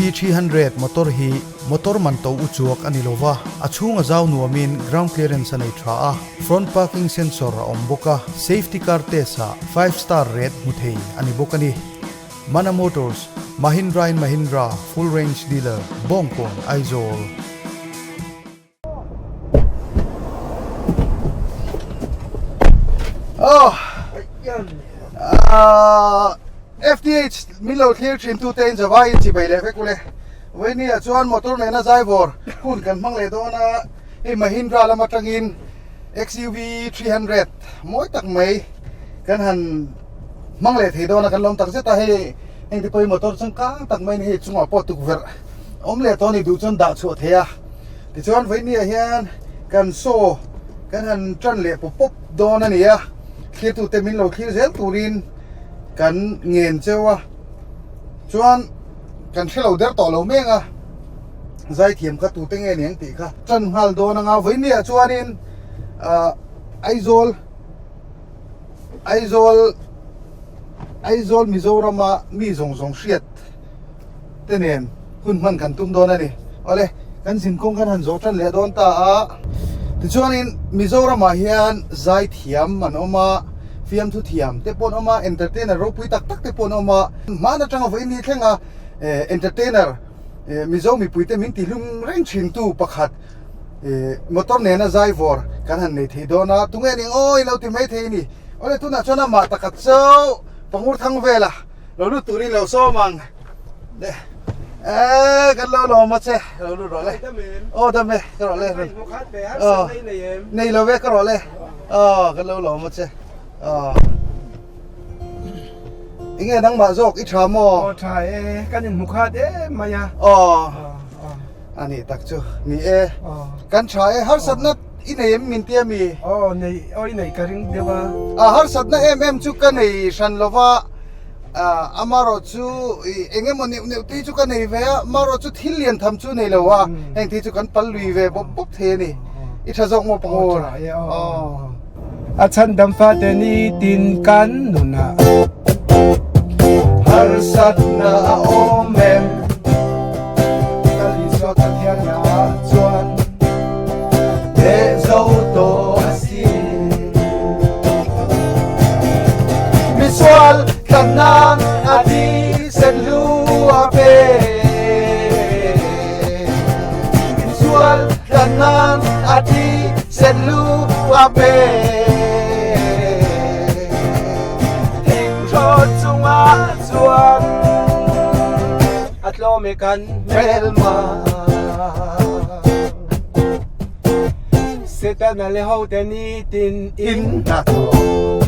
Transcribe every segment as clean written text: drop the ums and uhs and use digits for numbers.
XUV 300 motor hi motor man to uchuak a ni lo va, a chhung a zau nuamin ground clearance a nei tha a, front parking sensor a awm bawk a, safety car test ah five star rate hmu thei a ni bawk a ni. Mana Motors, Mahindra and Mahindra full range dealer, Bawngkawn, Aizawl. FTH min lo thlir thin tu te in zawai in chibai leh vek ule. Vawinia ah chuan motor nena zaivawr hun kan hmang leh dawn a, hei Mahindra lam atangin XUV 300 mawi tak mai kan han hmang leh thei dawn a, kan lawm tak zet a, hei heng te pawh hi motor changkang tak mai a ni, hei chungah pawh tukverh awm leh tawh a ni duh chuan dah chhuah thei a. Tichuan vawinia hian kan saw kan han tan leh pawp pawp dawn a ni a, thlirtute min lo thlir zel turin kan ngen cheu a, chuan kan hre lo der tawh lo meng a, zaithiam kha tute nge ni ang tih kha tan nghal dawn anga vawinia chuanin ah Aizawl Aizawl Aizawl Mizorama mi zawng zawng hriat te nen hun hman kan tum dawn a ni. Awle, kan zinkawng kan han zawh tan leh dawn ta a. Tichuanin Mizoramah hian zaithiam an awm a, fiamthu thiam te pawh an awm a, entertainer ropui tak tak te pawh an awm a. Hman atanga vawiin ni thlenga entertainer Mizo mipuite min tihlum reng thintu pakhat motor nena zaivawr kan han nei thei dawn a. Tunge ning aw i lo ti mai thei a ni. Awle, tunah chuan amah takhat chauh Pangur thang vela. Lo lut turin lo sawm ang. Le. Eh, kan lo lawm a che. Lo lut rawh le. Aw dam e, ka rawh le. Aw. Nei lo ve ka rawh le. Aw, kan lo lawm a che. Aw. Enge nangmah zawk i tha maw? Aw tha e, kan in hmu khat em mai a. Aw. Ani tak chu ni e. Kan tha e, harsatna i nei em min tia mi? Aw nei, aw i nei ka ring deuh a. A harsatna em em chu ka nei hran lova, amarawh chu eng emaw neuh neuh tih chu ka nei ve a, amarawh chu thil lian tham chu nei lo a, heng thil chu kan pal lui ve bawp bawp thei a ni. I tha zawk maw Pangur? Aw tha e aw. A chhandam fate nitin kan nunah harsatna a awm em? Kal Isua ka thianah chuan Teh zo tawh a si. Misual tlan nan a thisen hlu a pe. Misual tlan nan a thisen hlu a pe. Thingthlaw chungah chuan a tlawm i kan hmelma. Setana le hote nitin in hnathawk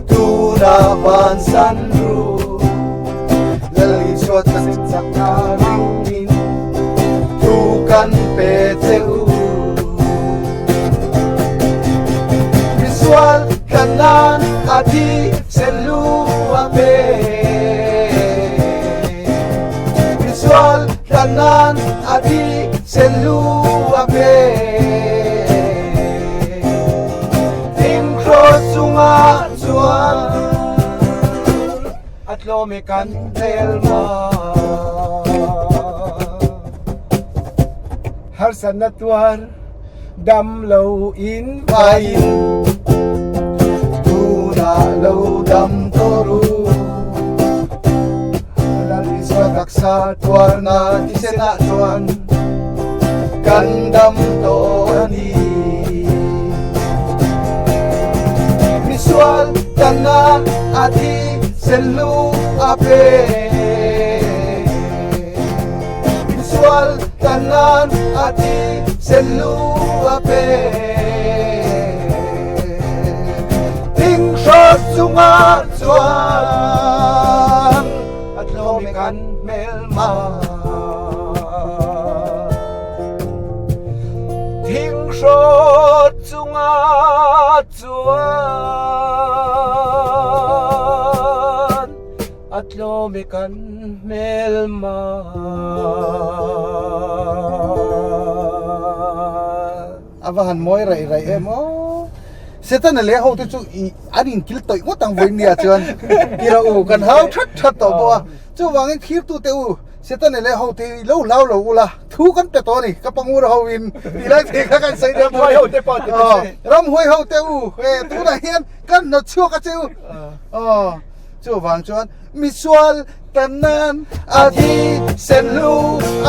Tuna van san ru Lal Isua chakna ringin Thu kan pe che u Misual kan nan a thi sen lu a pe Misual kan nan a thi sen lu a pe Thing cross chungah chuan a tlawm i kan hmel ma Harsatna tuar dam lo in vaiin Tunah lo dam tawh ru Lal Isua taksa tuarna thisenah chuan kan dam tawh a ni. Misual tanna a thi sen hlu a pe. Misual tannan a thi sen hlu a pe. Thing hrawt chungah chuan a tlawm i kan hmelma. Thing hrawt chungah chuan a tlawm i kan hmelma. A va han mawi raih raih em aw. Setana leh ho te chu i an inkil tawih ngawt ang vawiin nia chuan tira u kan hau that that tawh bawk a. Chuvangin thirtute u. Setana leh ho te i lo hlau lo ula, thu kan pe tawh a ni, ka pangur ho in ti lai thei kha kan sawi deuh Ramhuai ho te pawh ti ta che. Ramhuai ho te u, he tunah hian kan hnawt chhuak a che u. Aw, chuvang chuan misual tan nan a thi sen hlu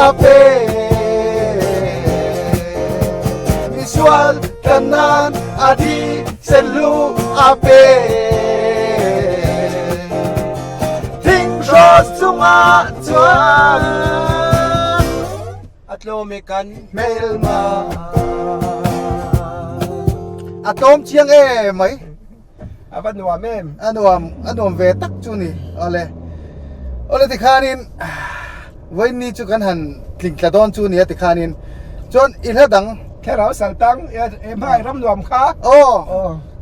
a pe. Misual tan nan a thi sen hlu a pe. Thing hrawt chungah chuan a tlawm i kan hmelma a tlawm chiang e mai a va nuam em a nuam a nuam ve tak chu ni awle awle tikhanin vawiin chu kan han tling tla dawn chu nia tikhanin chuan i hla dang thlarau saltang e hmangaih ram nuam kha aw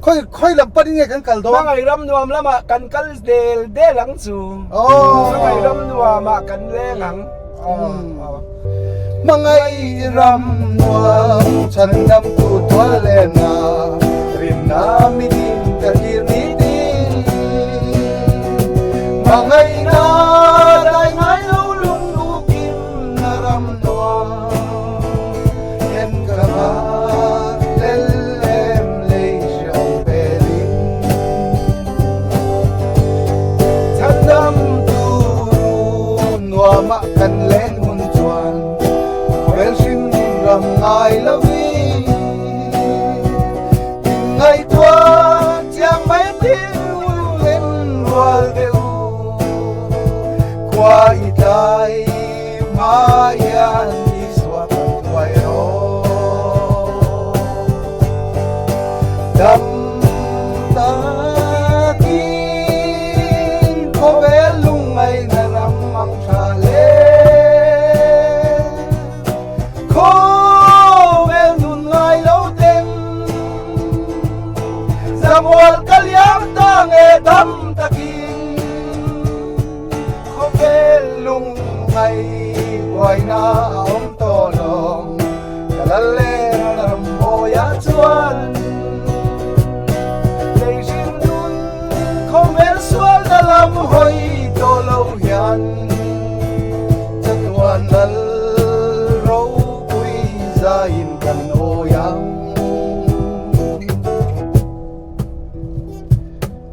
khawi khawi lam panin nge kan kal dawn hmangaih ram nuam lamah kan kal del del ang chu aw hmangaih ram nuamah kan leng ang hmangaih ram nuam chhandam tu tual lena rinna mitin ka thlir ni tin hmangaihna dai ngai lo lung nu kim na ram nuam en ka va lel em lei hreawm pelin chhandam tu nuamah kan len hun chuan khawvel hrim ram ngai lovin Inngaihtuah chiang mai thil len rual deuh khua i tlai hma hian Isua kan thuai rawh. Dam takin khawvel lungngaihna ram ang tha hle. Khawvel nun ngai lo ten Zamual ka liam ta nge dam takin Khawvel lung ngai buaina a awm tawh lawng Ka lal leh ram mawiah chuan Lei hrim nun khawvel sual na lam hawi tawh lo hian Chatuan lal ropui zaiin kan awi ang.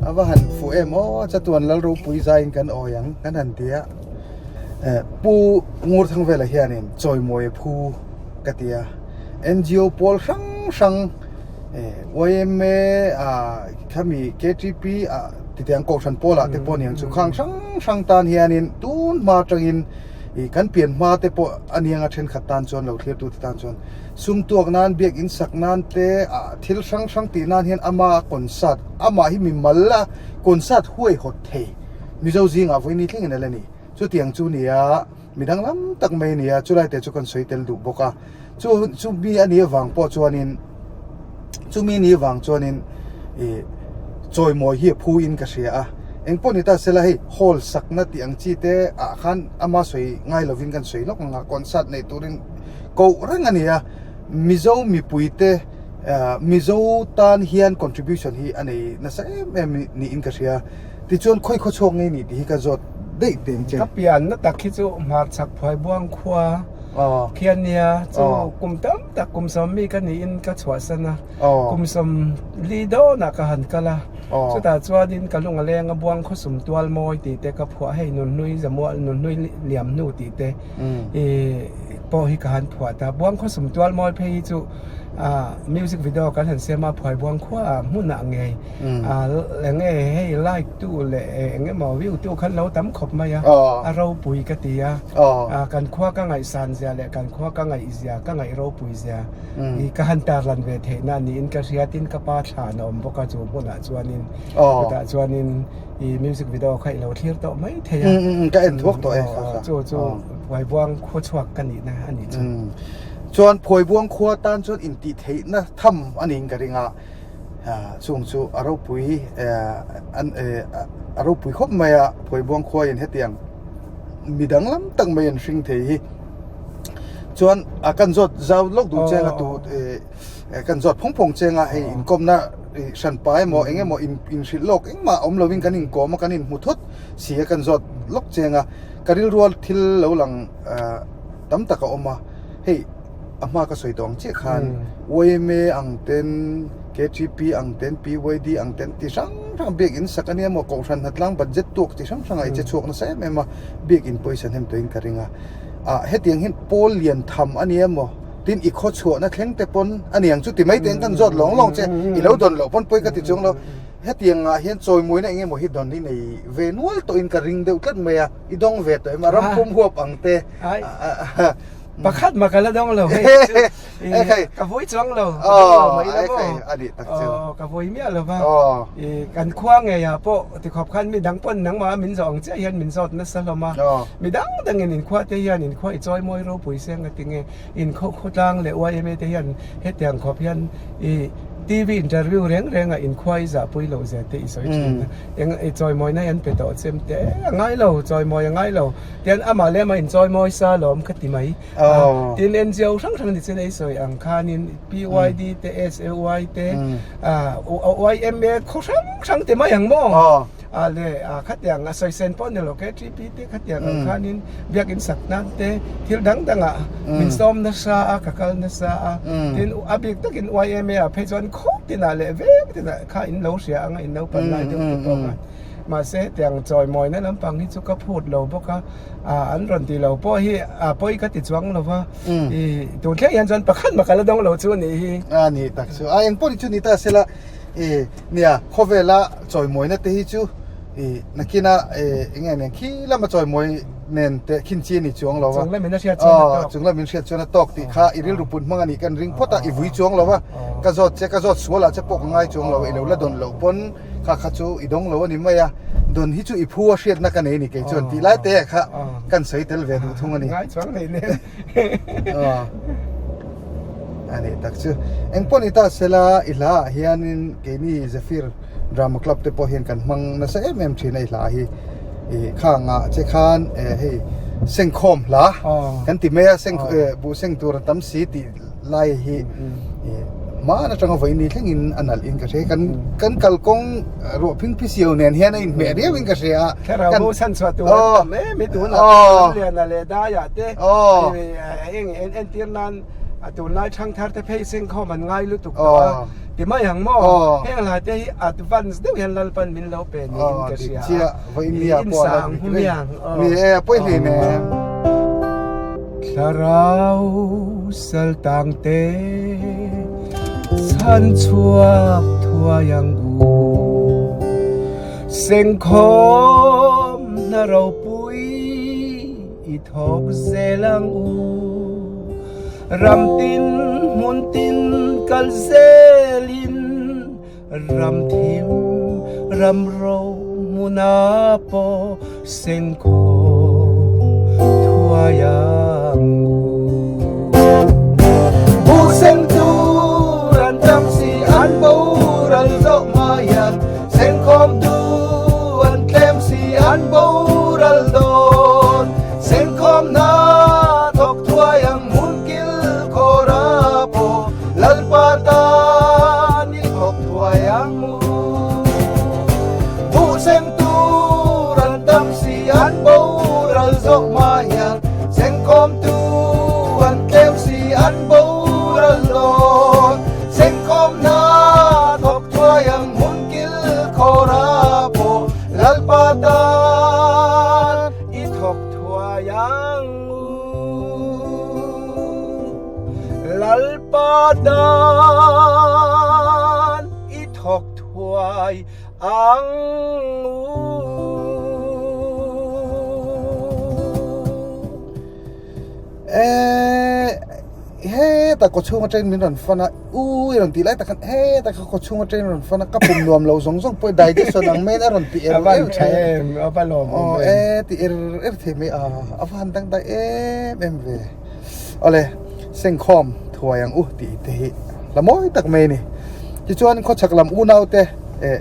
A va han fuh em aw, chatuan lal ropui zaiin kan awi ang kan han ti a. Pu Ngurthangvela hianin chawimawi a phu ka ti a. NGO pawl hrang hrang yma khami KTP ah titiang kohhran pawlah te pawh aniang chu khang hrang hrang tan hianin tun hma atangin ih kan pian hma te pawh aniang a thenkhat tan chuan lo thlir tute tan chuan sum tuak nan biakin sak nan te ah thil hrang hrang tih nan hian ama concert amah hi mimal a concert huaihawt thei Mizo zingah vawiin thlengin a la ni chutiang chu nia. Mi danglam tak mai a ni a, chulai te chu kan sawi tel duh bawk a. Chu chu mi a nih avang pawh chuanin chumi nih avang chuanin ih chawimawi hi a phu in ka hria a. Eng pawh ni ta sela hei hall sakna tih ang chi te ah khan ama sawi ngai lovin kan sawi lawk ang a, concert nei turin koh reng a ni a. Mizo mipui te Mizo tan hian contribution hi a nei nasa em em niin ka hria. Tichuan khawi khaw chhuak ngei ni tih hi ka zawt daih teng che. Ka pianna tak hi chu hmarchhak Phuaibuang khua khian nia chu kum tam tak kum sawmmi ka niin ka chhuahsan a, kum sawmli dawnah ka han kal a, chutah chuanin ka lung a leng a buang khawsum tual mawi tih te ka phuah hei nunhlui zamual nunhlui liam hnu tih te pawh hi ka han phuah ta. Buang khawsum tual mawi phei hi chu music video kan han siam a Phuaibuang khuaah hmunah ngei eng nge hei like tu leh eng emaw view tu khan lo tam khawp mai a a ropui ka ti a kan khua ka ngaihsan zia leh kan khua ka ngaih zia ka ngaih ropui zia hi ka han tarlan ve theihna niin ka hria tin ka pa thlan a awm bawk a chu hmunah chuanin chutah chuanin i music video kha i lo thlir tawh mai thei a ka en thuak tawh e chu chu Phuaibuang khua chhuak ka nihna a nih chu. Chuan Phuaibuang khua tan chuan intihtheihna tham a niin ka ring a. Chung chu a ropui a ropui khawp mai a, Phuaibuang khuaiin hetiang mi danglam tak mai an hring thei hi. Chuan a kan zawt zau lawk duh cheng a tu. Kan zawt phawng phawng cheng a, hei inkawmna hran pa emaw eng emaw inhrilh lawk engmah awm lovin kan inkawm a, kan inhmu thut si a, kan zawt lawk cheng a, ka rilrual thil lo lang tam tak a awm a, hei a hma ka sawi tawh ang chiah khan yma ang ten, KTP ang ten, PYD ang ten ti hrang hrang biakinn sak a nia maw, Kohhran hnatlang budget tuak ti hrang hrangah i che chhuak nasa em em a, biakinn pawisa hnem tawhin ka ring a, ah hetiang hian pawl lian tham a nia maw. Tin, i khaw chhuahna thleng te pawn a niang chu ti mai te'n kan zawt lawng lawng che, i lo dawn loh pawn pawi ka ti chuang lo. Hetiang ah hian chawimawina eng emaw hi dawn hi nei ve nual tawhin ka ring deuh tlat mai a, i dawng ve tawh em a, ram pum huap ang te. Pakhat mah ka la dawng lo hei chu ka vui chuang lo, ka dawng lo mai la maw, ka vui miah lo va, kan khua ngei ah pawh tikhawp khan mi dang pawn nangmah min zawh ang chiah hian min zawt nasa hlawm a, mi dang dangin inkhua te hian inkhua i chawimawi ropui seng a ti nge. Inkhawh khawtlang leh yma te hian hetiang khawp hian i TV interview reng reng ah inkhua i zahpui loh zia te i sawi thin a, eng i chawimawi na hi an pe tawh chem te a ngai lo, chawimawi a ngai lo tian amah leh amah inchawimawi sa lawm ka ti mai a, tin NGO hrang hrang ni chin ei sawi ang khanin PYD te SAY te yma khaw hrang hrang ti mai ang maw? A le a khatiang a sawi sen pawh ni lo KTP te khatiang ang khanin biakin sak nan te thil dang dangah min sawm nasa a ka kal nasa a tin a bik takin yma ah phei chuan khawp tinah leh veng tinah kha in lo hria anga in lo pan lai deuh te pawh khan mahse hetiang chawimawina lampang hi chu ka phut lo bawk a a an rawn ti lo pawh hi a pawi ka ti chuang lo va i tun thleng hian chuan pakhat mah ka la dawng lo chu a nih hi. A ni tak chu a engpawh ni chu ni ta sela i nia khawvela chawimawina te hi chu i nakina eng nge nen khi lama chawimawi nen te khin chi a ni chuang lo va chung lamin a hriat chuan a tawk chung lamin hriat chuan a tawk tih kha i rilru put hmang a nih kan ring phawt a i vui chuang lo va ka zawt che ka zawt sual ah che pawh ka ngai chuang lo i lo la dawn loh pawn kha kha chu i dawng lo a ni mai a dawn hi chu i phu a hriatna ka nei a ni kei chuan tih lai te ah kha kan sawi tel ve duh thung a ni ngai chuang nei nen A nih tak chu. Engpawh ni ta sela i hla ah hianin keini Zephyr Drama Club te pawh hian kan hmang nasa em em thin a i hla hi. I khang ah che khan hei sengkhawm hla kan ti mai a seng buh seng tur a tam si tih lai hi hmaan atanga vawiin ni thlengin a nalh in ka hria. Kan kan kalkawng ruah phing phi siau nen hian a inhmeh riau in ka hria a. Thlarau bo chhan chhuah tur a tam em hi tunah pawh Lamliana leh Daiah te eng entir nan a tunlai thangthar te phei sengkhawm an ngai lutuk tawh a ti mai ang maw heng lai te hi advance deuh hian Lalpan min lo pe niin ka hria a insang hmiang Thlarau sal tang te chhan chhuak thuai ang u. Sengkhawm hna ropui i thawk zel ang u. Ram tin hmun tin kal zelin ram thim ram ro hmuna pawh sengkhawm thuai ang u. Buh seng tur an tam si an boral zawk mai a. Sengkhawmtu an tlem si an boral dawn. Sengkhawmna thawk thuai ang hmun kil khawr a pawh. Lalpa tan i thawk thuai ang u. Buh seng tur an tam si an boral zawk hma hian. Sengkhawmtu an tlem si an boral dawn. Sengkhawmna thawk thuai ang hmun kil khawr a pawh Lalpa tan i thawk thuai ang u. Lalpa tan i thawk thuai ang u. Eee heta kaw chhung atangin min rawn fan a u i rawn tih lai tak khan heta kha kaw chhung atangin rawn fan a ka pum nuam lo zawng zawng pawh digestion ang maiin a rawn ti er er thei a va lawm awm em e ti er er thei mai a a va han dangdai em em ve awle sengkhawm thuai ang u tih te hi la mawi tak mai a ni tichuan khawchhak lam unau te eh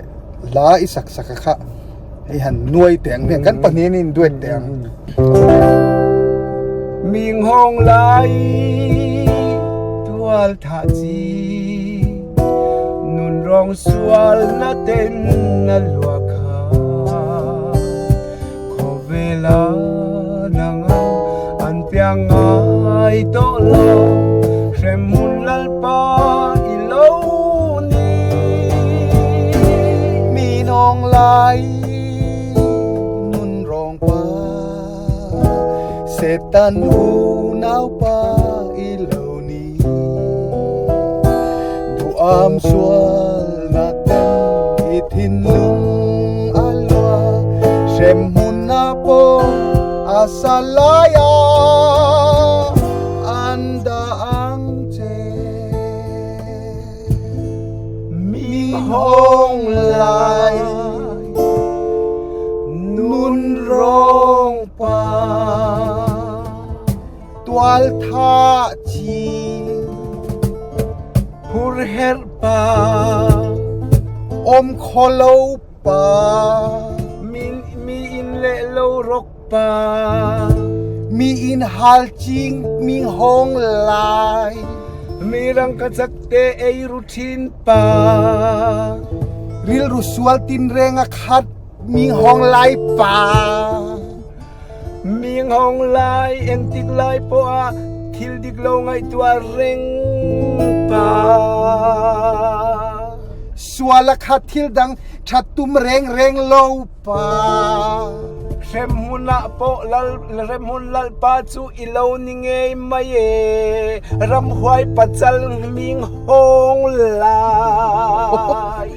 hla i sak sak a kha Hei han nuai teh ang hian kan pahnihin in duet teh ang. Ming hawng lai tual thah chi. Pawng sual na ten a lua kha Khawvela nang an piang ngai tawh lo Hremhmun Lalpa i lo ni Mi nawng lai nun rawng pa Setan unau pa i lo ni Duham sual na ten i thinlung a lua Hremhmun a pawh a sa lai a an dah ang che Mi hawng lai nun rawng pa Tual tha chi Hur herh pa Om kholo pa Min mi in le lo rok pa Mi in hal ching mi hong lai Mi rang ka chak te ei ru thin pa Rilru sual tin reng a khat mi hong lai pa Mi nghawng lai engtik lai pawh ah thil dik lo ngaihtuah reng pa. Sual a khat thil dang that tum reng reng lo pa. Hremhmun ah pawh lal hremhmun lalpa chu i lo ni ngei mai e ramhuai pachal mi nghawng lai.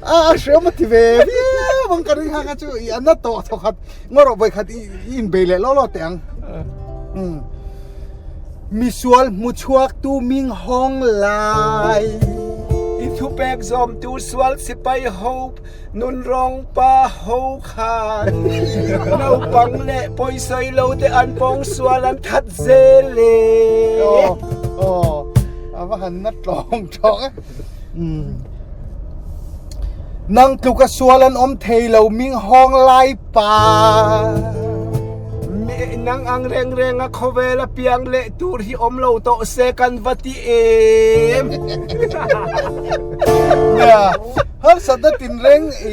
A hriam a ti ve viau ang ka ring hang a chu i an na tawh thaw khat ngaw rawh vawi khat i in bei leh law law teh ang misual hmu chhuak tu ming hawng lai i thupek zawm tu sual sipai ho nun rawng pa ho khan naupang leh pawisawi lo te an pawng sual an that zel e aw aw a va han na tlawng tlawng e Nang tluka sual an awm thei lo ming hawng lai pa. Nang ang reng reng a khawvel a piang leh tur hi awm lo tawh se kan va ti em. Nia, harsatna tinreng i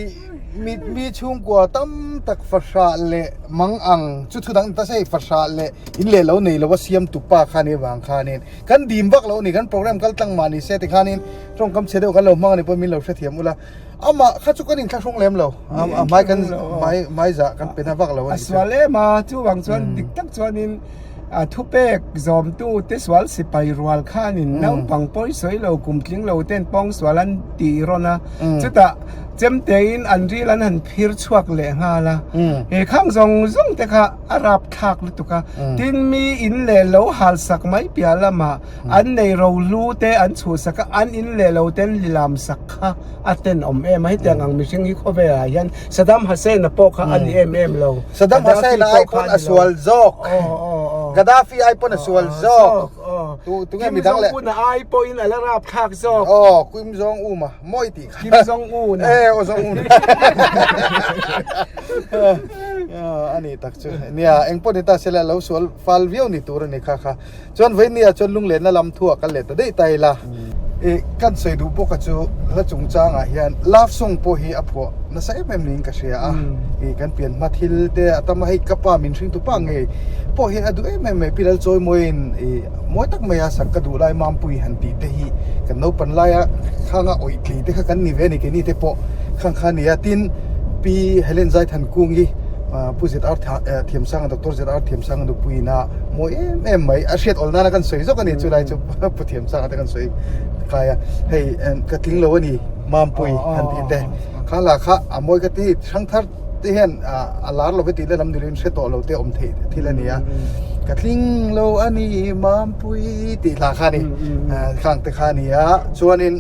mi mi chhungkua tam tak fahrah leh mang ang chu thu dang ta se fahrah leh in leh lo nei lo a siam tu pa khan i vang khanin Kan dim vak lo a ni, kan program kal tlang mah ni se tikhanin tawngkam chhe deuh kan lo hmang a ni pawh min lo hrethiam ula. Amah kha chu kan inthlahrung lem lo, a hmai kan hmai zah kan pe na vak lo a ni chu. A sual em a, chuvang chuan dik tak chuanin a thupek zawmtu te sual sipai rual khanin naupang pawi sawi lo kum tling lo ten pawng sual an tih rawn a, chutah chemtein an ril an han phir chhuak leh nghal a, he khang zawng zawng te kha A rapthlak lutuk a, tin mi in leh lo hal sak mai piah lamah an nei ro hlu te an chhuh sak a, an in leh lo ten lilam sak kha a tenawm em a, hetiang ang mihring hi khawvel ah hian Saddam Hussein a pawh kha a ni em em lo, Saddam Hussein a ai pawn a sual zawk, Gaddafi ai pawn a sual zawk, tunge midang leh. Kim Jong Un a ai pawhin a la rapthlak zawk. Aw, Kim Jong Um a mawi tih kha. Kim Jong Un a. E, aw Jong Un. A ni tak chu nia engpawh ni ta sela lo sual fal viau ni tur a ni kha kha chuan vawinia chuan lunglenna lam thu ah kal leh ta daih ta ila i kan sawi duh bawk a chu hla chungchang ah hian love song pawh hi a phuah nasa em em niin ka hria a i kan pian hma thil te a tam a hei ka pa min hring tu pa ngei pawh hian a duh em em mai pi lal chawi mawiin i mawi tak mai a sak ka duh lai mampui han tih te hi kan naupan laia khanga awih tli te kha kan ni ve a ni keini te pawh khang kha a ni a tin Pi Helen Zaithankungi Pu ZR Thiamsanga Doctor ZR Thiamsanga nupuiin a mawi em em mai a hriat awl nana kan sawi zawk a ni chulai chu Pu Thiamsanga te kan sawi kai a hei ka tling lo a ni Mampui han tih te kha la kha a mawi ka ti hrangthar te hian a lar lo ve tih lam ni loin hre tawh lo te awm theih thil a ni a ka tling lo a ni Mampui tih hla kha a ni khang te kha a ni a chuanin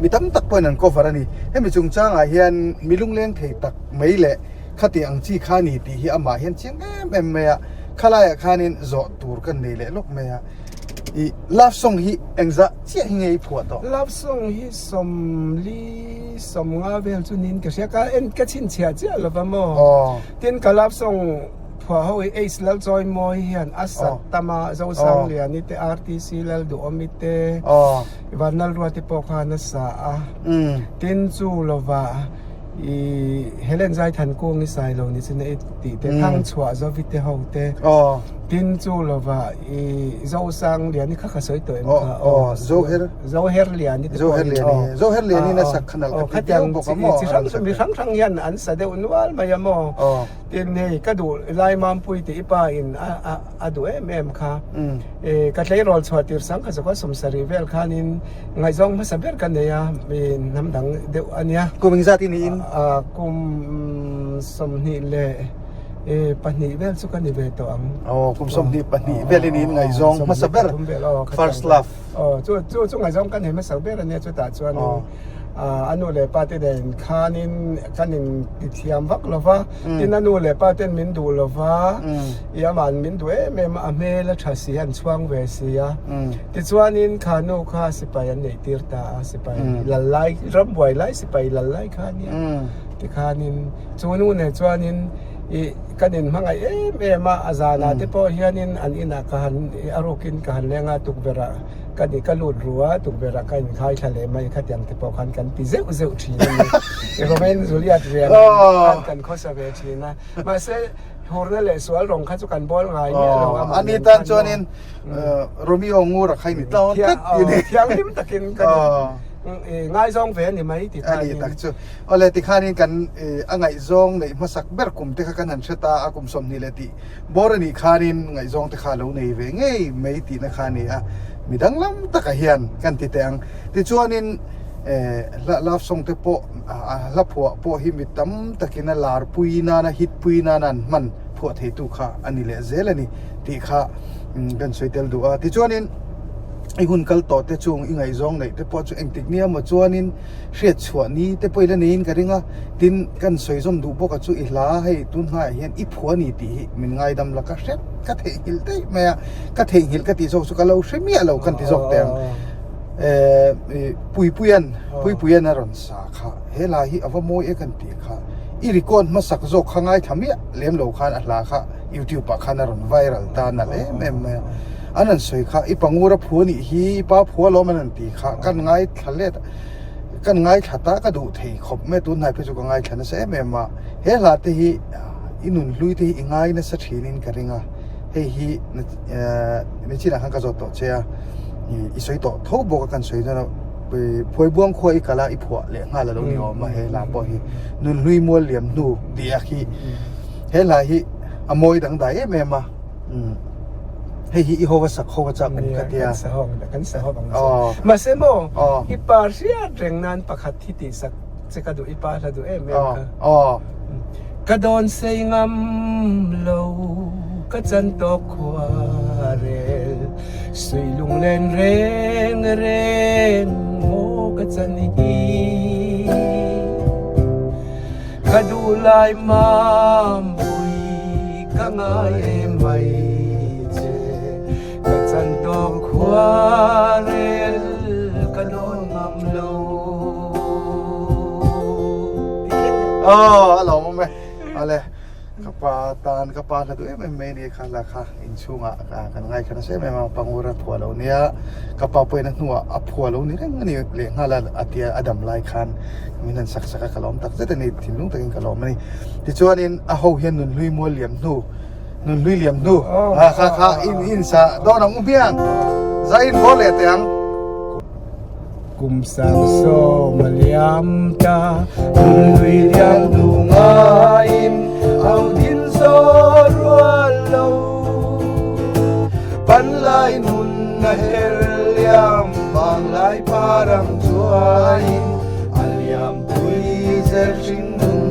Mi tam tak pawhin an cover a ni. Hemi chungchangah hian mi lungleng thei tak mai leh khati ang chi kha a ni tih hi amah hian chiang em em mai a. Khalaiah khanin zawh tur kan nei leh lawk mai a. I love song hi engzah chiah hi nge i phuah tawh? Love song hi sawmli sawmnga vel chu niin ka hria. Ka en ka chhinchhiah chiah lo va maw? Tin ka love song. phuah ho hi Ace Lalchawimawi hian a sat tam a, Zosangliani te, RTC Lalduhawmi te, Vanlalruati pawh khan a sa a. Tin chu lova i Helen Zaithankung i sai lo ni chu na i tih te, Thangchhuah Zovi te ho te, tin chu lova i Zosangliani kha ka sawi tawh em kha? Zoher. Zoherliani te pawh hi aw. Zoherliani in a sak kha nalh ka ti viau bawk a maw. Chi hrang mi hrang hrang hian an sa deuh nual mai a maw. Tin hei ka duh lai Mampui tih i pa in a a duh em em kha. Ka tleirawl chhuah tir sang kha zawk a sawmsarih vel khanin ngaihzawng hmasa ber ka nei a mi hnam dang deuh a nia. Kum engzat i niin? Kum 25 leh vel chu ka ni ve tawh ang. Aw kum 22 vel i niin ngaihzawng hmasa ber first love. Aw chu chu chu ngaihzawng kan hei hmasa ber ania chutah chuan a nu leh pa te nen khanin kan in ti thiam vak lo va tin a nu leh pa ten min duh lo va i aman min duh em em a hmel a tha si an chhuang ve si a tichuanin kha nu kha sipai an neih tir ta a sipai lal lai ram buai lai sipai lal lai kha ania tikhanin chu nu nen chuanin i Kan inhmangaih em em a, a zanah te pawh hianin an inah ka han a rukin ka han leng a, tukverhah ka ni ka lut ru a, tukverhah ka inkhai thla leh mai khatiang te pawh khan kan ti zeuh zeuh thin a ni. Romeo and Juliet rian khan kan khawsa ve thin a, mahse hurna leh sual rawng kha chu kan bawl ngai miah lo a. Ani tan chuanin Romeo ngur a khai ni tlawn tlat ti a ni. Thianghlim takin kan ngaizawng ve a ni mai ti khanin. A ni tak chu. Awle tikhanin kan a ngaihzawng neih hmasak ber kum te kha kan han hre ta a, kum 20 leh tih bawr a nih khanin ngaihzawng te kha a lo nei ve ngei mai tihna kha a ni a, mi danglam takah hian kan ti teh ang. Tichuanin hla love song te pawh a hla phuah pawh hi mi tam takin a lar pui nana hit pui nana an hman phuah theitu kha a ni leh zel a ni tih kha kan sawi tel duh a. Tichuanin i hun kal tawh te chung i ngaihzawng neih te pawh chu engtik nia maw chuanin hriat chhuah ni te pawh i la neiin ka ring a, tin kan sawi zawm duh bawk a chu i hla hei tun hnaiah hian i phuah a ni tih hi min ngaidam la ka hret ka theihnghilh daih mai a, ka theihnghilh ka tih zawk chu ka lo hre miah lo kan ti zawk teh ang eh Puipuian Puipuian a rawn sa kha he hla hi a va mawi e kan tih kha i record hmasak zawk kha ngaithla miah lem lo khan a hla kha YouTube ah khan a rawn viral ta nalh em em mai a, an rawn sawi kha i pangura phuah a nih hi i pa phuah alawm an rawn tih kha kan ngaithla let a. Kan ngaithla ta ka duh thei khawp mai a, tunhnai phei chu ka ngaithla nasa em em a, he hla te hi i nunhlui te hi i ngai nasa thinin ka ring a, hei hi nichinah khan ka zawt tawh che a, i sawi tawh tho bawk a kan sawi dawn a, Phuaibuang khua i kal a i phuah leh nghal a lo ni awm a he hla pawh hi nunhlui mual liam hnu tih a khi he hla hi a mawi dangdai em em a. Hei hi i ho a sak ho a chak awm ka tia. Kan sa ho ang kan sa ho ang. Mahse maw i pa hriat reng nan pakhat hi tih sak che ka duh i pa hla duh em em kha. Ka dawn sei ngam lo ka chan tawk khua rel sui lunglen reng reng maw ka chan hi. Ka duh lai Mampui ka ngai em mai che Ka chan tawk khua rel ka dawn ngam lo. Aw a lawm awm e ale ka pa tan ka pa hla duh em em mai a ni kha hla kha inchhungah kan ngaithla nasa em em a Pangura phuah lo nia ka pa pawhin a hnuah a phuah lo ni reng a ni lehnghal a a tia a dam lai khan min han sak sak a ka lawm tak zet a ni thinlung takin ka lawm a ni tichuanin a ho hian nunhlui mual liam hnu nunhlui liam hnu ha kha kha in in sa dawn ang u hmiang zai in bawr leh teh ang. Kum sang sawm a liam ta nunhlui liam hnu ngaiin au thin zaw rual lo Panlai nun a her liam vanglai parang chuain a liam pui zel hring nun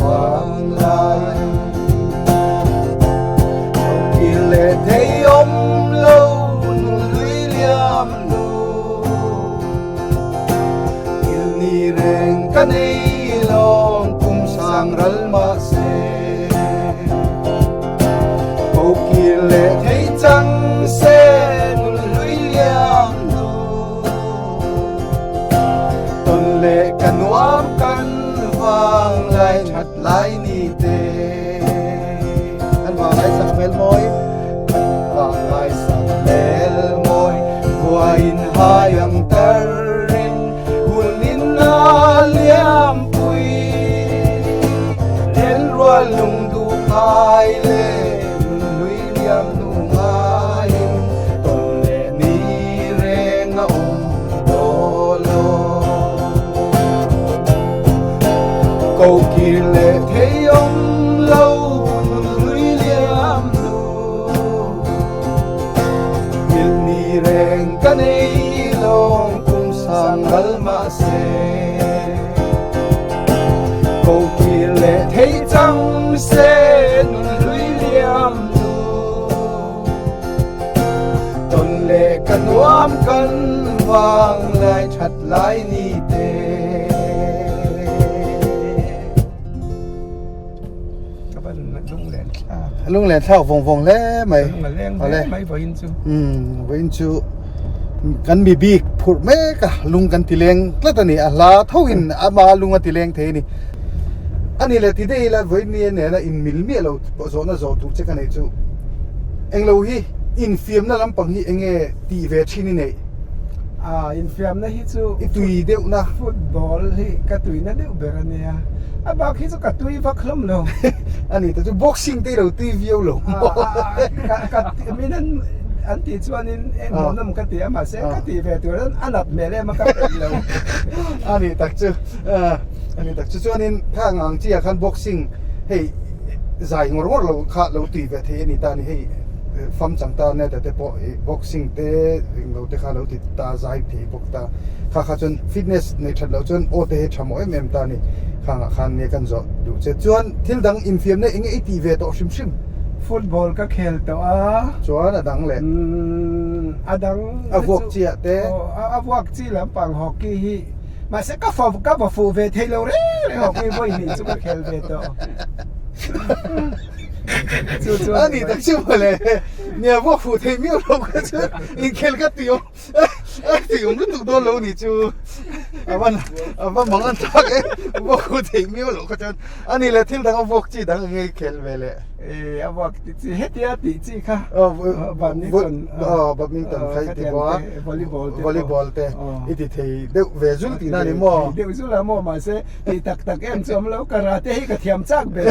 vanglai. Ho kir leh thei awm lo nun hlui liam hnu Thil ni reng ka nei lawng kum sang ral mahse. Ko kir leh thei chang se nun hlui liam hnu Tawn leh ka nuam kan vang lai that lai ni te. liam hnu ngaiin tawn leh ni reng a awm tawh lo. Ko kir leh thei awm lo nun hlui liam hnu. Nghilh ni reng ka nei lawng kum sang ral mahse. Ko kir leh thei chang se nun hlui liam hnu. Tawn leh ka nuam kan vang lai that lai ni te. Lunglen thlak vawng vawng hle mai. Lung a leng hle mai vawiin chu. Umm vawiin chu kan mi bik phurh mek a lung kan ti leng tlat a ni a hla tho in ama lung a ti leng thei a ni. A ni leh ti daih ila vawiin ni nena in mil miah lo zawhna zawh tur che ka neih chu englo hi infiamna lampang hi enge tih ve thin i neih? Ah infiamna hi chu i tui deuh na. Football hi ka tuina deuh ber a nia. A bak hi chu ka tui vak hlawm lo. A ni ta chu boxing te i lo tui viau lo maw? Ka ka min an an tih chuanin eng hmuhnawm ka ti a mahse ka tih ve tur a nat hmel em a ka peih lo. A ni tak chu a ni tak chu chuanin khang ang chiah khan boxing hei zai ngawr ngawr lo kha lo tui ve thei a ni ta a ni hei fam chang ta neta te pawh ih boxing te englo te kha lo ti ta zai thei bawk ta kha kha chuan fitness nei that loh chuan aw te hi tha mawh em em ta a ni khangah khan nge kan zawh duh che chuan thil dang infiamna eng nge i tih ve tawh hrim hrim. Football ka khel tawh a. Chuan a dang leh. Umm a dang A vuak chiah te. Aw a vuak chi lampang hockey hi mahse ka fa ka va fuh ve thei lo reng reng hockey vawi hnih chu ka khel ve tawh. Chu chu A ni tak chu mawle. Nia vuak fuh thei miau lo kha chu inkhel ka ti awm a ti awm lutuk dawn lo ni chu a va a va mang an tak e vuak fuh thei miau lo kha chuan a ni le thil dang a vuak chi dang enge khel ve le. E a vuak ti chi hetia tih chi kha badminton aw badminton kha i ti bawk a volleyball te volleyball te i ti thei deuh ve zul tihna a ni maw? Deuh zul a maw mahse Ti tak tak em chu awm lo, karate hi ka thiam chak ber.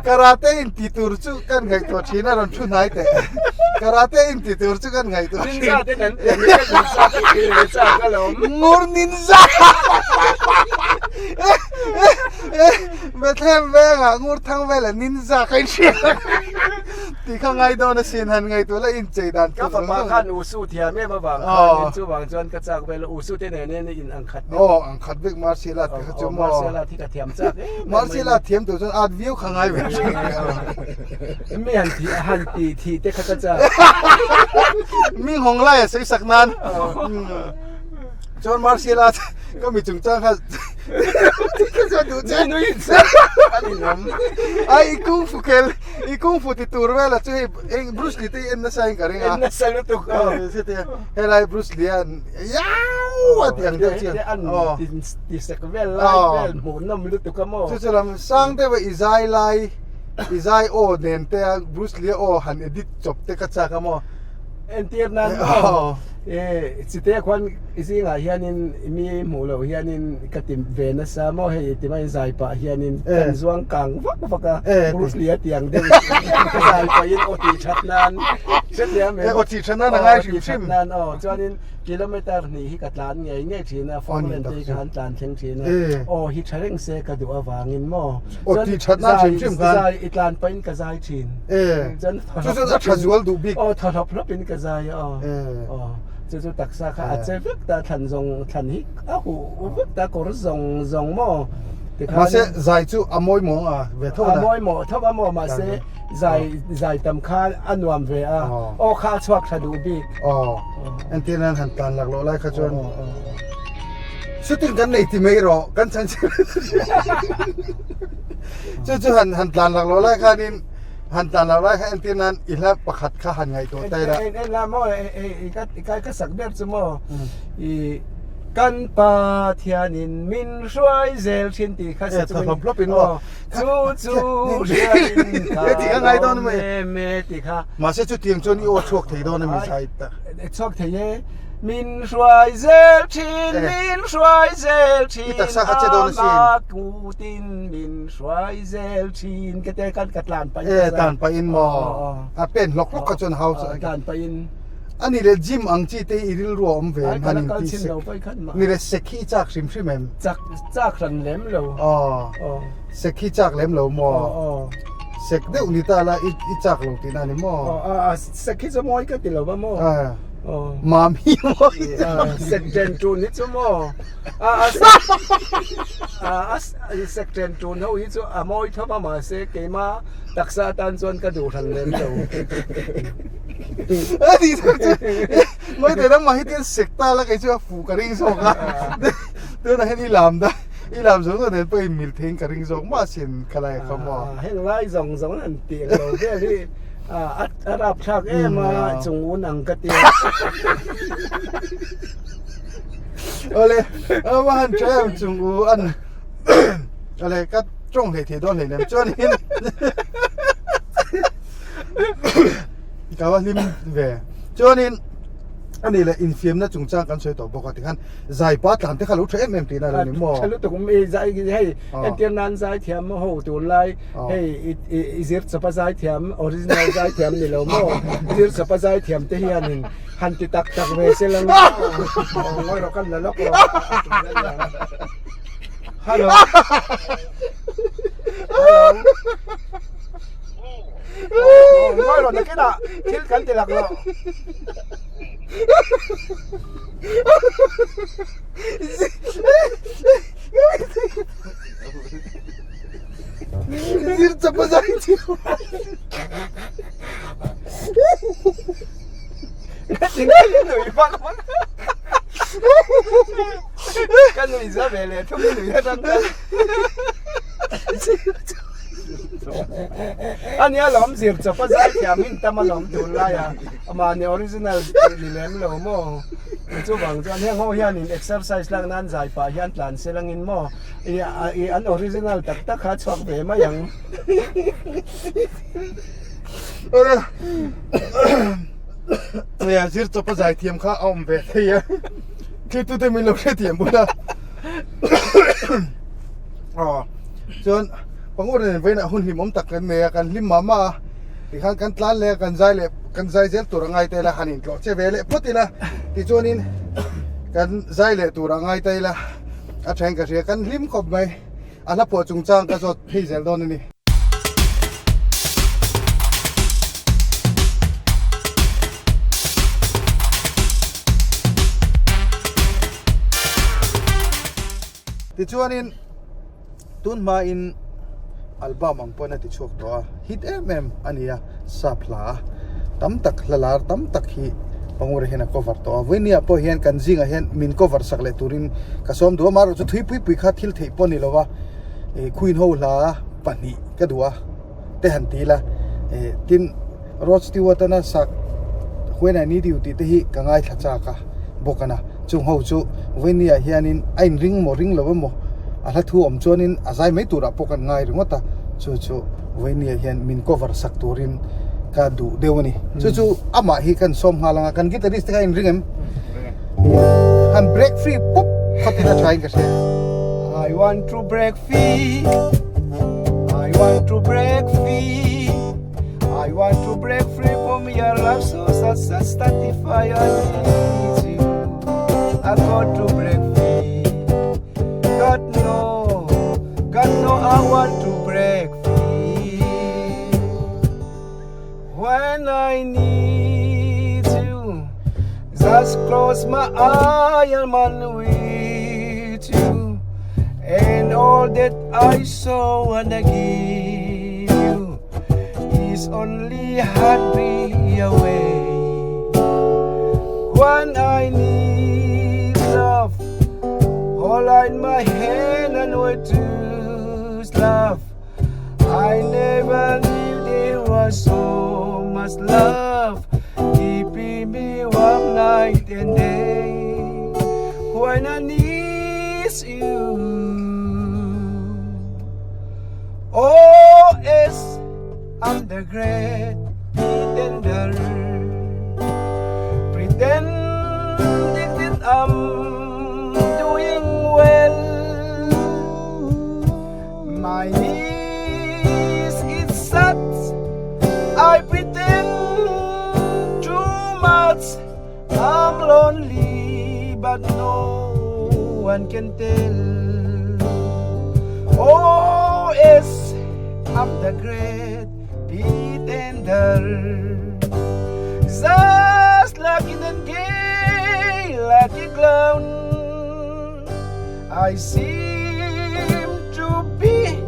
Karate in ti tur chu kan ngaihtuah thin a rawn thu hnai teh. Karate in ti tur chu kan ngaihtuah thin. Ninja te kan ti a ni, ninja ka ti ve chak alawm. Ngur ninja! Bethlehem vengah ngur thang vela ninja ka inhria. Tih kha ngai dawn asin han ngaihtuah la inchei dan Ka fapa khan Usu thiam em avang khanin chuvang chuan ka chak vel a Usu te nen hian in ang khat vek. Aw ang khat vek Martial art te kha chu maw. Martial art hi ka thiam chak em em mai. Martial art thiam tur chuan art viau kha ngai ve thin. Mi han thi han ti thi te kha ka chak. Mi nghawng lai a sawi sak nan. Chuan Martial art ka mi chungchang kha ka chuan duh che. Nui in an inawm. Ai i kung fu khel i kung fu ti tur vel a chu hei eng Bruce Lee te hi en nasa in ka ring a. En nasa lutuk a. Helai Bruce Lee an yau a ti ang deuh chian. An ti sek vel lai vel hmuh nawm lutuk a maw. Chu chu lam sang deuh a i zai lai i zai aw nen te a Bruce Lee aw han edit chawp te ka chak a maw. Entir nan maw e chite khuan i zingah hianin mi hmuh loh hianin ka ti ve nasa maw hei ti mai zai pah hianin kan zuang kang vak vak a Bruce Lee a tiang deuh ka zai pahin aw tih that nan hrethiam em aw tih that nan a ngai hrim hrim nan aw chuanin kilometer hnih hi ka tlan ngei ngei thin a four lane te hi ka han tlan thleng thin a aw hi tha reng se ka duh avangin maw aw tih that nan hrim hrim khan zai i tlan pahin ka zai thin chuan Chu chuan a tha zual duh bik. Aw thaw hlawp hlawp in ka zai a aw. Aw chu chu taksa kha a che vek ta thlan zawng thlan hi a huh vek ta kawr zawng zawng maw tikhan. Mahse zai chu a mawi mawng a ve tho na. A mawi mawh tho a maw mahse zai zai tam kha a nuam ve a aw kha a chhuak tha duh bik. Aw entir nan han tan lak loh lai kha chuan shooting kan nei ti mai rawh kan chhan chu chu han han tlan lak loh lai khanin Han tlan lo lai kha entir nan i hla pakhat kha han ngaihtuah ta ila. En en la maw i ka i ka sak ber chu maw i kan Pathianin min hruai zel thin tih kha sa chu hlawp hlawp in maw chu chu hriain ka lawm em e tih kha mahse chutiang chuan i aw chhuak thei dawn a mi zai ta chhuak thei e. Min hruai zel thin, min hruai zel thin, ama kutin min hruai zel thin ka te kan ka tlan pahin ka tlan pahin maw a pen hlawk hlawk kha chuan hau tlan pahin ani le gym ang chi te i rilru a awm ve em han in ti sek ni le sek hi i chak hrim hrim em chak chak hran lem lo sek hi chak lem lo maw sek deuh ni ta la i chak lo tihna a ni maw sek hi chu mawi ka ti lo va maw Mami mawi sek ten tun hi chu maw a sek ten tun ho hi chu a mawi thawm a mahse keima taksa atan chuan ka duh hran lem lo a ni chu mawi te dang mah hi tian sek ta la kei chu a fuh ka ring zawk a tunah hian i lam da i lam zawng zawng nen pawh in mil theiin ka ring zawk mah sin khalai a kha maw heng lai zawng zawng an tih ang lo vel hi A rap thlak em a chung un ang ka ti a. Awle, a va han tha em chung u an awle ka tawng hlei thei dawn hleinem chuanin ka va hlim ve chuanin ani leh infiamna chungchang kan sawi tawh bawk a tikhan zaipa tlan te kha lo tha em em tihna a lo ni maw? Tha lutuk i zai hei entir nan zai thiam ho tunlai hei i zir chawpa zai thiam original zai thiam ni lo maw zir chawpa zai thiam te hianin han ti tak tak ve se lang maw ngawi rawh kan la lawk rawh hello hello ngawi rawh nakinah thil kan ti lak loh. Zir chapa zai thiam. Ka nui za ve leh thum nui atang khan. Ania lawm zir chawpa zai thiam in tam alawm tunlai a mahni original tih ni lem lo maw chuvang chuan heng ho hianin exercise lak nan zai pah hian tlan se langin maw i i an original tak tak kha chhuak ve mai ang. Nia zir chawpa zai thiam kha a awm ve thei a thiltute min lo hrethiam bawk a. Aw chuan pangawr nen vawiinah hun hlimawm tak kan nei a kan hlim mah mah a tikhan kan tlan leh a kan zai leh kan zai zel tur a ngai ta ila han intlawh che ve leh phawt ila tichuanin kan zai leh tur a ngai ta ila a thain ka hria kan hlim khawp mai a hla phuah chungchang ka zawt phei zel dawn a ni. Tichuanin tun hmain album ang pawhin a ti chhuak tawh a, hit em em a ni a, sap hla a tam tak hla lar tam tak hi Pangura hian a cover tawh a, vawinia pawh hian kan zingah hian min cover sak leh turin ka sawm duh a, amaherawhchu thui pui pui kha thil theih pawh a ni lo va, ih Queen ho hla pahnih ka duh a te han ti ila, ih tin Rod Stewart a sak When I Need You tih te hi ka ngaithla chak a bawk a na chung ho chu vawinia hianin a inring maw ring lo emaw a hla thu awm chuanin a zai mai turah pawh kan ngai ringawt a chu chu vawinia hian min cover sak turin ka duh deuh a ni chu chu amah hi kan sawm nghal ang a kan guitarist te kha a inring em han break free pawp khatin a tha in ka hria. I want to break free I want to break free I want to break free from your love so satisfy I need you I got to break free God no God no I want to break free When I need you Just close my eye and I'm with you And all that I saw and I give you Is only heartbeat away When I need love Hold in my hand and wait to love I never knew there was so much love Keeping me warm night and day When I need you Oh, yes, I'm the great pretender Pretender. I'm doing well. My knees is set, I pretend too much. I'm lonely, but no one can tell. Oh, yes, I'm the great pretender. Just like in gay, like a clown. I seem to be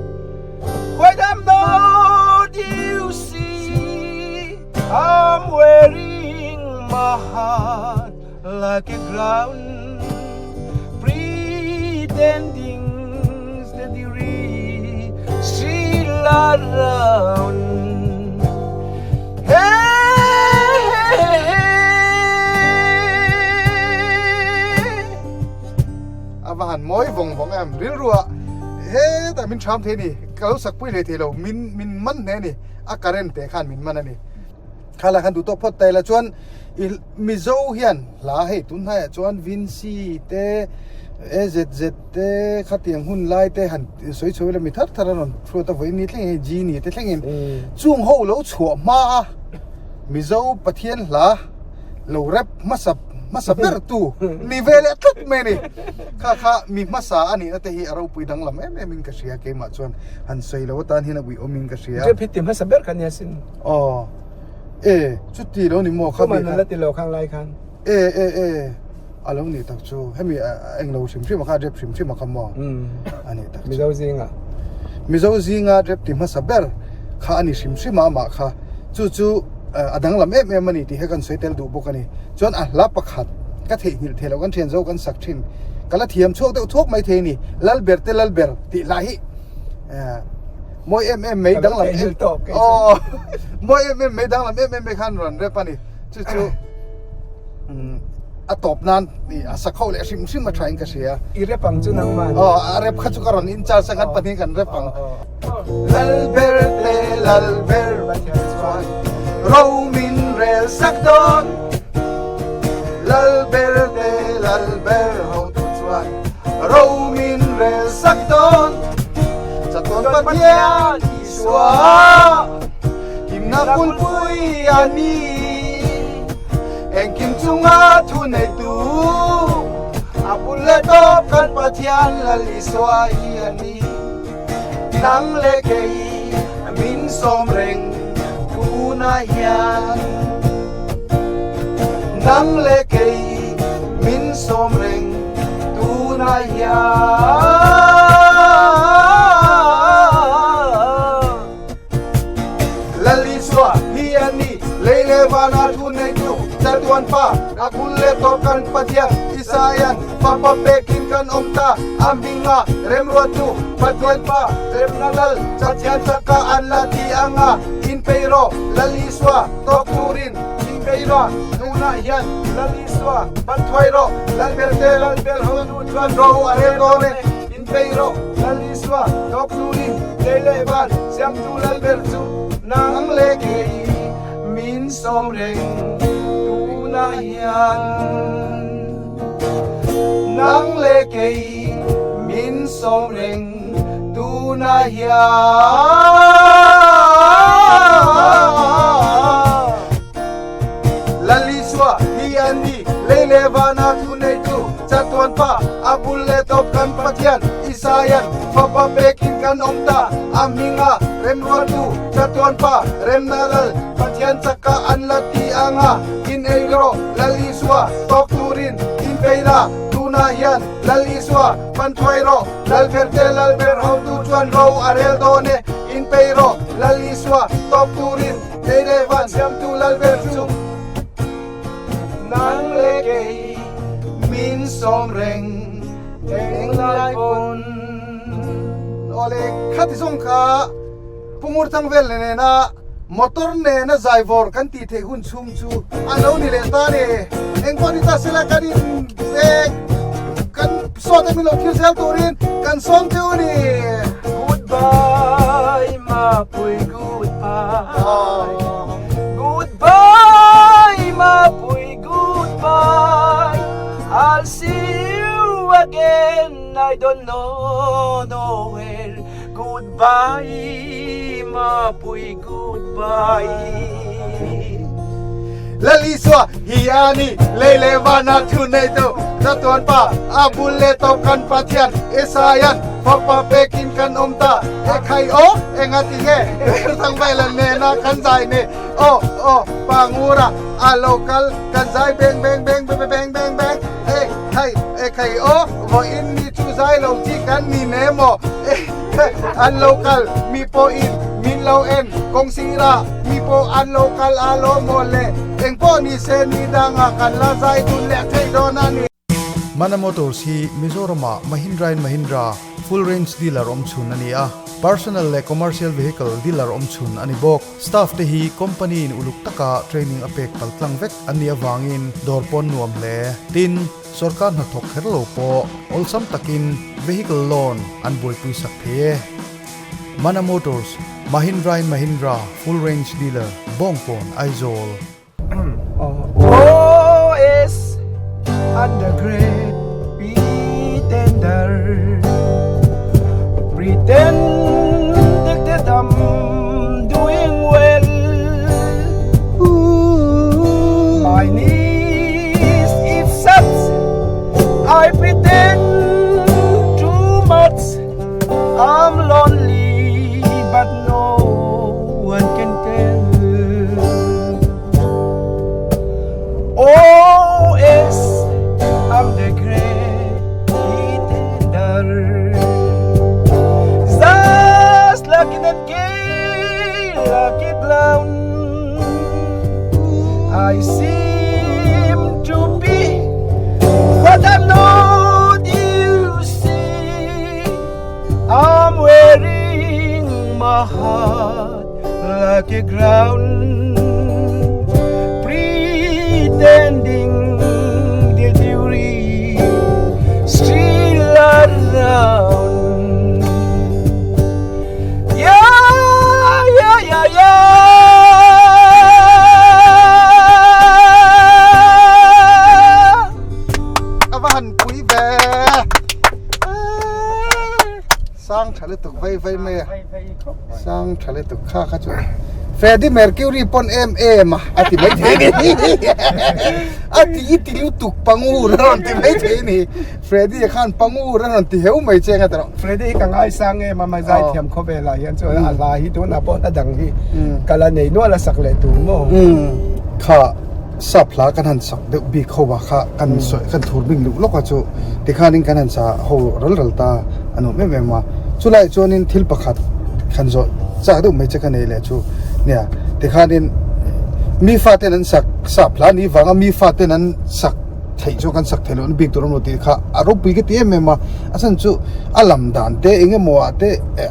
quite I'm not, you see. I'm wearing my heart like a crown, pretending that you're still around. Hey, hey, hey. A va han mawi vawng vawng em rilru ah hetah min tham thei a ni ka lo sak pui leh thei lo min min man hle a ni a current te khan min man a ni kha lah khan duh tawk phawt ta ila chuan i Mizo hian hla hei tun hnaiah chuan Vincy te AZZ te khatiang hun lai te han sawi chho ila mi thar thar a rawn hruat a vawiin ni thleng hei Genie te thlengin chung ho lo chhuah hma a Mizo Pathian hla lo rap hmasa hmasa ber tu ni ve leh tlat mai a ni kha kha mi hmasa a nihna te hi a ropui danglam em em in ka hria keimah chuan han sawi lo atan hian a uiawm in ka hria. Rap hi ti hmasa ber kha nia sin. Aw e chuti lo ni maw kha mi kha. La ti lo khang lai khan. E e e a lo nih tak chu hemi eng lo hrim hrim a kha rap hrim hrim a kha maw a nih tak chu. Mizo zinga. Mizo zinga rap ti hmasa ber kha a ni hrim hrim a amah kha chu chu a danglam em em a ni tih hi kan sawi tel duh bawk a ni. Chuan a hla pakhat ka theihnghilh theih loh kan thian zo kan sak thin ka la thiam chhuak deuh thuak mai thei a ni Lalber te Lalber tih hla hi mawi em em mai danglam em aw mawi em em mai danglam em em mai khan rawn rep a ni chu chu a tawp nan a sak ho leh hrim hrim a tha in ka hria i rep ang chu nangman aw a rep kha chu ka rawn in charge a kan pahnih kan rep ang Lalber te Lalber Pathian chuan ro min rel sak dawn Lalber te Lalber hotu chuan ro min rel sak dawn Chatuan Pathian Isua himna kulpui a ni Engkim chunga thu neitu a bul leh tawp kan Pathian Lal Isua hi a ni. Nang leh kei min sawm reng tunah hian Nang leh kei min sawm reng tunah hian Lalisua hi a ni lei leh vana thu neitu chatuan pa a bul leh tawp kan Pathian Isaian fapa pekin kan awm ta a hminga remruattu Pathian pa remna lal Pathian chaka an la ti anga inpei rawh Lalisua tawk turin inpei rawh tunah hian Lalisua ban thuai rawh Lalber te Lalber hotu chuan ro a rel dawn e. Inpei rawh, Lal Isua, tawk turin lei leh van siamtu lal ber chu nang leh kei min sawm reng tunah hian. Nang leh kei min sawm reng tunah hian. Lal Isua hi a ni, lei leh vana thu neitu Chatuan Pa, a bul leh tawp kan Pathian, Isaian fapa pekin kan awm ta, a hminga remrualtu Chatuan Pa, remna lal Pathian chaka an la ti anga, in ei rawh Lal Isua tawk turin in bei la, tunah hian Lal Isua pan thuai rawh, Lal ber te Lal ber hotu chuan ro a rel dawn e, in pei rawh Lal Isua tawk turin lei leh van siamtu Lal ber chu. Nang leh kei min sawm reng eng lai pawn. Awle khati zawng kha Pungur thang vel nena motor nena zaivawr kan tih theih hun chhung chu a lo ni leh ta ni. Engpawh ni ta sela kan in kan sawt a min lo thil zel turin kan sawm teuh a ni. Goodbye Mapui goodbye. Goodbye Mapui goodbye I'll see don't know nowhere Goodbye Mapui goodbye Lalisua hi a ni lei leh vana thu nei tu Chatuan pa a bul leh tawp kan Pathian Isaian fapa pekin kan awm ta e khai aw enga ti nge Thang Vela nena kan zai ne aw aw pa ngura a lo kal kan zai beng beng beng beng beng beng beng e khai e khai aw vawiin mi chu zai lo chi kan ni ne maw e an lo kal mi pawhin min lo en kawng sira mi pawh an lo kal a lo maw le eng pawh ni se ni dangah kan la zai dun leh theih dawn a ni. Mana Motors hi Mizoramah Mahindra and Mahindra full range dealer awm chhun a ni a, personal leh commercial vehicle dealer awm chhun a ni bawk. Staff te hi company in uluk taka training a pek pal tlang vek an nih avangin dawr pawn nuam hle. Tin, sorkar hnathawk kher lo pawh awlsam takin vehicle loan an buaipui sak thei e. Mana Motors, Mahindra and Mahindra full range dealer, Bawngkawn, Aizawl. OS under great pretender Pretend that I'm doing well My knees it sucks I pretend too much I'm lonely but no one can tell Oh yes I'm the great pretender Just like that gay lucky clown I seem to be what I'm not you see I'm wearing my heart like a crown Pretending that you're still around Yeah, yeah, yeah, yeah Ka va han pui ve Sang tha lutuk vei vei mai a Sang tha lutuk kha kha chu Freddie Mercury pawn em em a a ti mai thei ni a ti ti lutuk pangur a rawn ti mai thei ni Freddie khan pangur a rawn ti heu mai che nga tawh Freddie hi ka ngaisang em a mai zai thiam khawvel ah hian chuan a hla hi tunah pawh hla dang hi ka la nei nual a sak leh tur maw kha sap hla kan han sak deuh bik ho a kha kan sawi kan thur bing luh lawk a chu tikhanin kan han sa ho ral ral ta a nuam em em a chulai chuanin thil pakhat kan zawh chak deuh mai che ka nei leh chu nia tikhanin mi faten an sak sap hla ni vanga mi faten an sak theih chu kan sak theih loh na bik tur awm lo tih kha a ropui ka ti em em a a chhan chu a lam dan te eng emaw ah te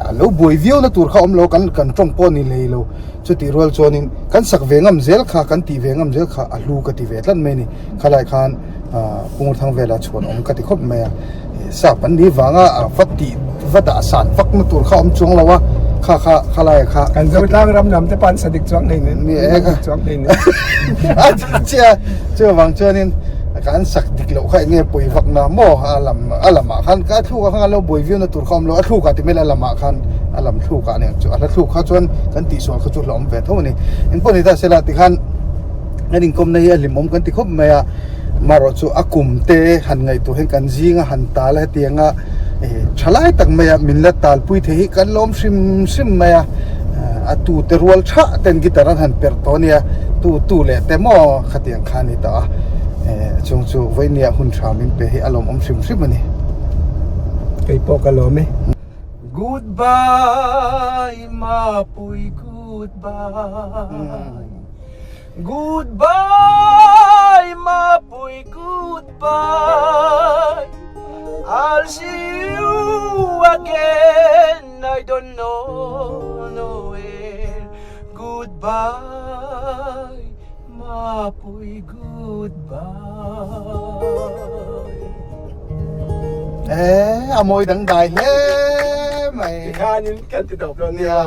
a lo buai viau na tur kha awm lo kan kan tawng pawh ni hlei lo chutih rual chuanin kan sak ve ngam zel kha kan tih ve ngam zel kha a hlu ka ti ve tlat mai a ni khalai khan ah Pungthang vela chhuan awm ka ti khawp mai a sap an nih vanga a va tih va dah san vak na tur kha awm chuang lo a kha kha khalai kha kan zo tlang ram lam te pan sadik chuang nei nen ni e ka chuang nei nen a chia chu wang chuanin kan sak dik loh kha enge pui vak na maw a lam a lamah khan ka thluk ah khan lo buai viau na tur kha awm lo a thluk ah ti mai la a lamah khan a lam thluk ah aniang chu a hla thluk kha chuan kan tihsual kha chu hlawm ve tho a ni engpawh ni ta sela tikhan kan inkawmna hi a hlimawm kan ti khawp mai a marawh chu a kum te han ngaihtuah hian kan zinga han tal a hetianga eh tha lai tak mai a min la talpui thei hi kan lawm hrim hrim mai a a tu te rual thah ten guitar an han perh tawh a nia tu tu leh te maw khatiang kha a ni tawh a eh chung chu vawinia hun tha min pe hi a lawmawm hrim hrim a ni. Keipawh ka lawm e. Goodbye Mapui goodbye. Goodbye Mapui goodbye I'll see you again I don't know nowhere Goodbye Mapui goodbye Eh a mawi dangdai hle mai Tikhanin kan ti tawp lo nia. Nia.